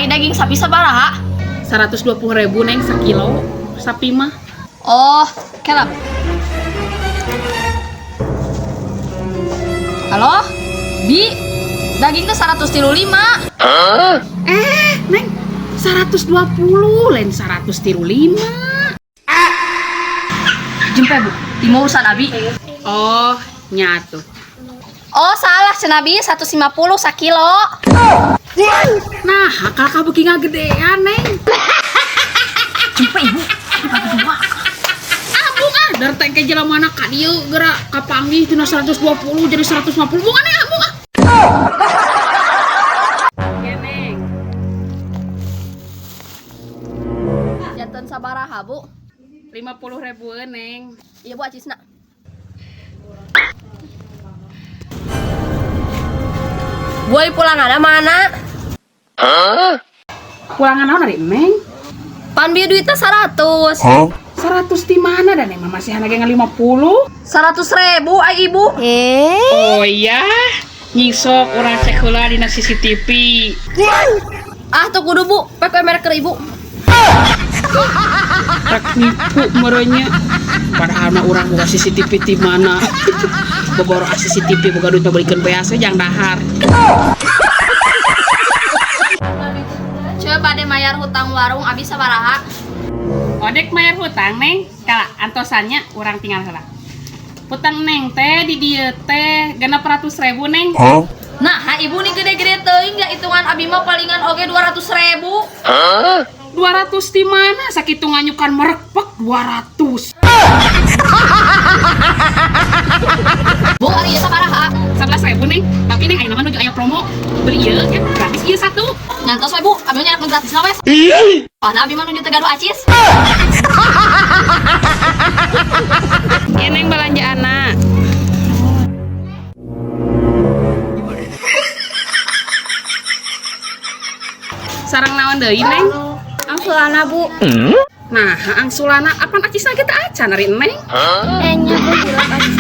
Ari daging sapi sabaraha? 120 ribu, Neng, sekilo sapi mah. Oh, kela, Bu. Halo? Bi, daging teh 135. Eh, Neng, 120 lain 135. Jempe, Bu. Di mau urusan abi. Oh, nyatu. Oh, salah cenah Bi, 150 sakilo. Nah, kakak beuki ngagedean, Neng. Jempe, Ibu. Dibagi dua. Ah, bung ah, dari tengke jelema ka dieu geura kapanggih tina 120 jadi 150. Bung aneh ah, bung ah. Ya, Neng. Janten sabaraha, Bu? 50 ribuan, Neng. Iya, Bu, acisna. Boy pulang ada mana? Pulangan naon ari, Neng? Pan bieu duitnya 100. 100 di mana dan emang masih anak yang 50? 100 ribu ai ibu. Oh iya, nyisok urang cek heula dina CCTV. Ah tuh kudu, Bu, pek we merek ke ibu. Rek nipu merenya. Padahal mah urang boga CCTV di mana? Bogor CCTV boga duit belikan beas we jang dahar. Coba deh mayar hutang warung abi sabaraha? Odek mayar hutang, Neng, kala antosannya urang tinggal heula. Hutang Neng teh di dieu teh 600 ribu, Neng. Nah, ha, ibu nih gede-gede teuing ya hitungan abi mah palingan oge 200 ribu. 200 di mana? Sakitu nganyukan merekpek 200. Bu, ari ieu sabaraha? 11 ribu, Neng. Tapi Neng, ayeuna mah nuju aya promo. Beli ieu ya, gratis ieu satu. Ngantos we, Bu, abi mah nyarak nu gratis we. Soalna abi mah nuju teu gaduh acis. Ya, Neng, belanjaanna. Sareng naon deui, Neng? Angsulana, Bu. Nah, angsulana apan acisna kita acan ari Neng? Enya, Bu, hilap acis.